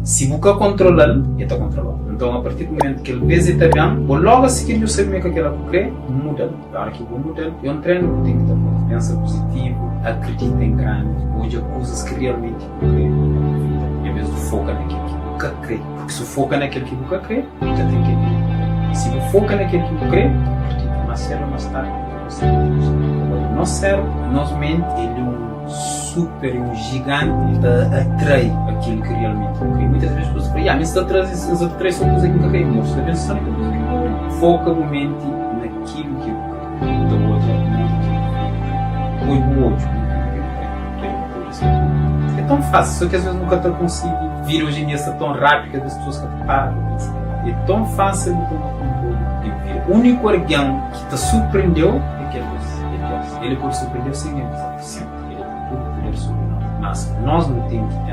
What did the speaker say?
Si bu ka kontrola-l, el ta kontrola-u. Nton, apartir di mumentu ki el bês el ta ben, bo lógu a sigir dja bu sabe ma é ka kel-la ku krê, muda-l. Óra ki bu muda-l, é un trenu ki bu ten ki ta faze. Pensa puzitivu, akridita en grandi, odja kuzas ki rialmenti bu krê na bu vida, envês di foka na kel ki bu ka krê. Purki si bu foka na kel ki bu ka krê, bu ka ten kel ki bu krê. Si bu foka na kel ki bu krê, akridita, más sédu ô más tardi bu ta konsigi atinji. Pamodi nos sérbru, nos menti, el é un. Super, é un jiganti ta atrai aquilo ki realmenti bu kre. Muitas vezes pessoas ta fla, ya, mi sta trazi, N sta trai só kuza ki N ka kre. Mo sta pensa só na kel kuza ki bu ka kre. Foka bu menti na kilo ki bu kre. Bu ta odja modi ki bu kre. Poi bu odju na kilo ki bu kre. Bu ta odja bu ta odja só ki É tão fásil, só ki às vezes nu ka ta konsigi. Vida oji em dia sta tão rápidu ki às vezes pessoas ka ta para pa pensa. É tão fásil bu toma kontrolu di bu vida. Úniku algen ki ta surprendeu é kel Deus, é Deus. El pode surprendeu sen avizau. Sin, el ten tudu puder sobri nos. Mas nos nu ten ki ten.